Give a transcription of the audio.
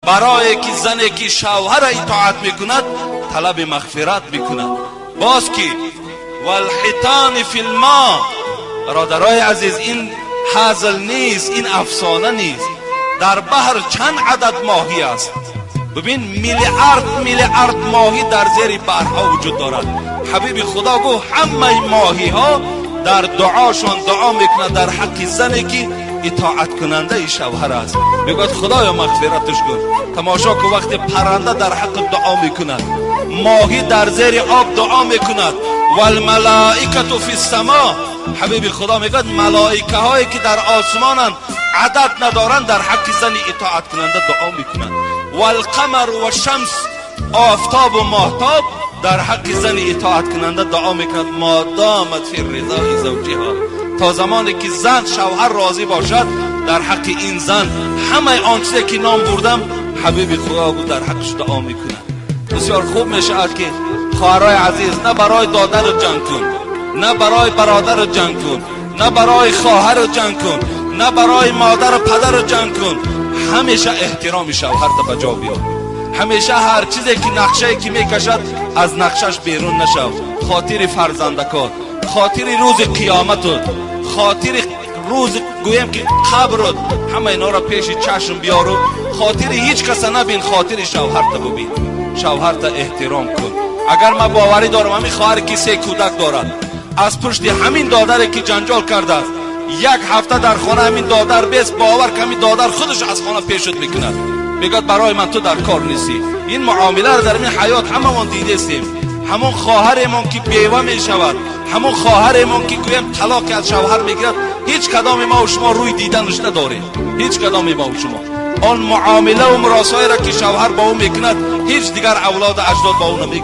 Барое ки зане ки шавҳара итоат мекунад, талаби мағфират мекунад. Боз ки والحیتان فی الماء. Бародарои азиз, ин ҳазл нест, ин афсона нест. Дар баҳр чанд адад моҳӣ аст? Бибин, миллиард миллиард моҳӣ дар зери баҳрҳо вуҷуд дорад. Ҳабиби Худо гуфт, ҳамаи моҳиҳо дар дуошон дуо мекунад дар ҳаққи зане ки итоаткунандаи шавҳар аст. Мегӯяд: «Худоё, мағфираташ кун». Тамошо кун, вақте парранда дар ҳаққи дуо мекунад, моҳӣ дар зери об дуо мекунад. والملائکة فی السما. Ҳабиби Худо мегӯяд, малоикаҳое ки дар осмонанд, адад надоранд, дар ҳаққи зани итоаткунанда дуо мекунанд. والقمر والشمس. Офтобу моҳтоб дар ҳаққи зани итоаткунанда дуо мекунад. ما دامت في رضا زوجها. То замоне ки зан шавҳар розӣ бошад, дар ҳаққи ин зан ҳамаи он чизе ки ном бурдам, ҳабиби Худо гуфт, дар ҳаққаш дуо мекунад. Бисёр хуб мешавад ки, хоҳарои азиз, на барои додару ҷанг кун, на барои бародару ҷанг кун, на барои хоҳару ҷанг кун, на барои модару падару ҷанг кун. Ҳамеша эҳтироми шавҳарта ба ҷо биёр. Ҳамеша ҳар чизе ки нақшае ки мекашад, аз нақшаш берун нашав. Хотири фарзандакот, хотири рӯзи қиёматут, хотири рӯзи, гӯем ки, қабрут, ҳама инҳоро пеши чашм биёру хотири ҳеҷ каса набин, хотири шавҳарта бубин, шавҳарта эҳтиром кун. Агар ман боварӣ дорам, ҳамин хоҳаре ки се кӯдак дорад, аз пушти ҳамин додаре ки ҷанҷол кардааст, як ҳафта дар хона ҳамин додар бес, бовар ки ҳамин додар худаш аз хона пешуд мекунад, мегӯяд: «Барои ман ту дар кор нестӣ». Ин муомиларо дар ин ҳаёт ҳамамон дидестем. Ҳамон хоҳаремон ки бева мешавад, ҳамон хоҳаремон ки, гӯем, талоқи аз шавҳар мегирад, ҳеҷ кадоми мо шумо рӯй диданаш надорем. Ҳеҷ кадоми мо шумо он муомилаву муросоеро ки шавҳар бо ӯ мекунад, ҳеҷ дигар авлоду аҷдод бо ӯ намекунад.